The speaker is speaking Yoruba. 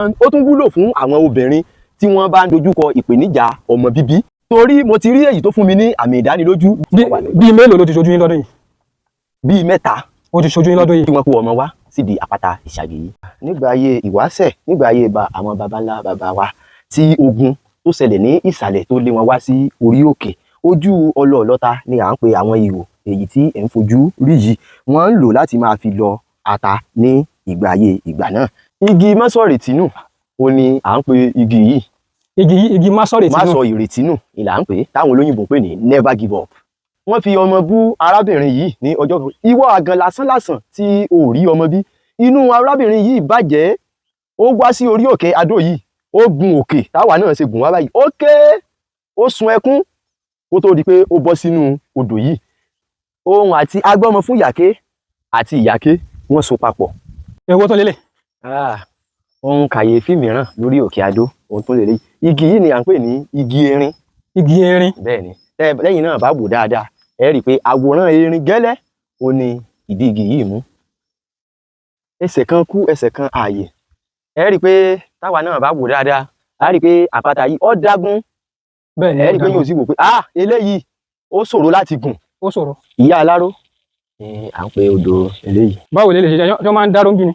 Ó tún wúlò fún àwọn obìnrin tí wọ́n bá ń dojúkọ ìpèníjà ọmọ bíbí, torí mo ti rí èyí tó fún mi ní àmì ìdánilójú. Bíi mélòó ló ti ṣojú yín lọ́dún yìí? Bíi 3. Ó ti ṣojú yín lọ́dún yìí. Tí wọ́n kó ọmọ wá síbi àpáta Ìṣàgì yìí. Nígbà ayé ìwáṣẹ̀, nígbà ayé ba àwọn baba ńlá baba wa, tí ogun tó ṣẹlẹ̀ ní ìsàlẹ̀ tó lé wọn wá sí orí òkè, ojú ọlọ́ọ̀lọ́ta ni à ń pe àwọn ihò èyí tí ẹ̀ ń fojú rí yìí. Wọ́n ń lò láti máa fi lọ ata ní ìgbà ayé ìgbà náà. Igi mọ́sọ̀rètínù ó ní à ń pe igi yìí. Igi yìí, igi másọ̀rètínù. Má sọ ìrètí nù ni là ń pè é, táwọn olóyìnbó ń pè ní never give up. Wọ́n fi ọmọ bú arábìnrin yìí ní ọjọ́ kan: "Ìwọ àgàn lásán lásán tí o ò rí ọmọ bí." Inú arábìnrin yìí bàjẹ́. Ó wá sí orí òkè Adó yìí, ó gun òkè táwa náà ṣe gùn wá báyìí, ó ké, ó sun ẹkún kó tó di pé ó bọ́ sínú odò yìí. Òun àti agbọ́mọ fún ìyàké àti ìyàké, wọ́n so papọ̀. Èwo tó lélẹ̀? Ah, ohun kàyéfì mìíràn lórí òkè Adó, ohun tó lè rí, igi yìí ni à ń pè ní igi erin. Igi erin. Bẹ́ẹ̀ ni. Lẹ́yìn náà bá wò dáadáa, ẹ rí i pé àwòrán erin gẹ́lẹ́ ó ní ìdí igi yìí mú. Ẹsẹ̀ kan kú, ẹsẹ̀ kan ààyè. Ẹ rí i pé táwa náà bá wò dáadáa, á rí i pé àpáta yìí ó dágún. Bẹ́ẹ̀ ni. Ẹ rí i pé yóò sì wò pé, ah, eléyìí ó ṣòro láti gùn. Ó ṣòro. Ìyá Aláró ni à ń pe odò eléyìí. Báwo lè ṣe ṣe? Wọ́n máa ń dáró ń bí ni?